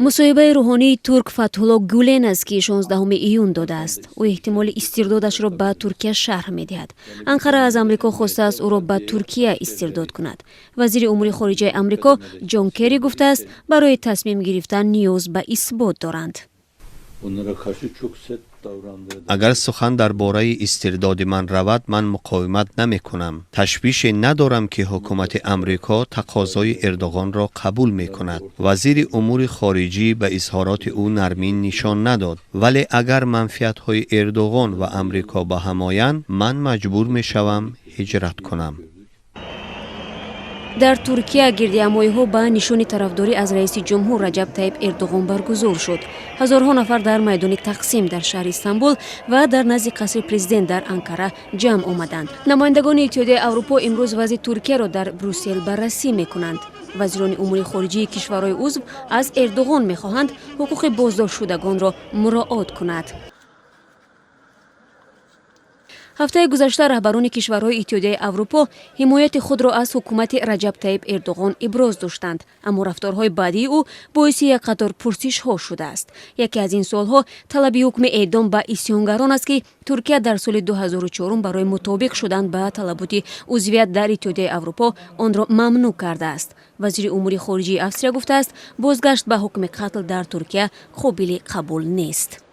Мусоҳибаи рӯҳонии турк Фатҳулло Гулен аст, ки 16 июн додааст. Ӯ эҳтимоли истирдодашро ба Туркия шарҳ медиҳад. Анқара аз Амрико хостааст, ӯро ба Туркия истирдод кунад. Вазири умури хориҷаи Амрико Ҷон Керри гуфтааст, барои тасмим гирифтан ниёз ба исбот доранд. Агар сухан дар бораи истирдоди ман равад, ман муқовимат намекунам. Ташвише надорам, ки ҳукумати Амрико тақозои Эрдоғонро қабул мекунад. Вазири умури хориҷӣ ба изҳороти ӯ нармӣ нишон надод, вале агар манфиатҳои Эрдоғон ва Амрико ба ҳам оянд, ман маҷбур мешавам ҳиҷрат кунам. Дар Туркия гирдиҳамоиҳо ба нишони тарафдорӣ аз раиси ҷумҳур Раҷаб Таиб Эрдоғон баргузор шуд. Ҳазорҳо нафар дар майдони Тақсим дар шаҳри Истанбул ва дар назди қасри президент дар Анкара ҷамъ омаданд. Намояндагони Иттиҳодияи Аврупо имрӯз вазъи Туркияро дар Брюссел баррасӣ мекунанд. Вазирони умури хориҷии кишварҳои узв аз Эрдоғон мехоҳанд, ҳуқуқи боздоштшудагонро муроот кунад. Ҳафтаи гузашта раҳбарони кишварҳои Иттиҳодияи Аврупо ҳимояти худро аз ҳукумати Раҷаб Таиб Эрдоғон иброз доштанд, аммо рафторҳои баъдии ӯ боиси як қатор пурсишҳо шудааст. Яке аз ин суолҳо талаби ҳукми эъдом ба исёнгарон аст, ки Туркия дар соли 2004 барои мутобиқ шудан ба талаботи узвият дар Иттиҳодияи Аврупо онро мамнӯъ кардааст. Вазири умури хориҷии Австрия гуфтааст, бозгашт ба ҳукми қатл дар Туркия қобили қабул нест.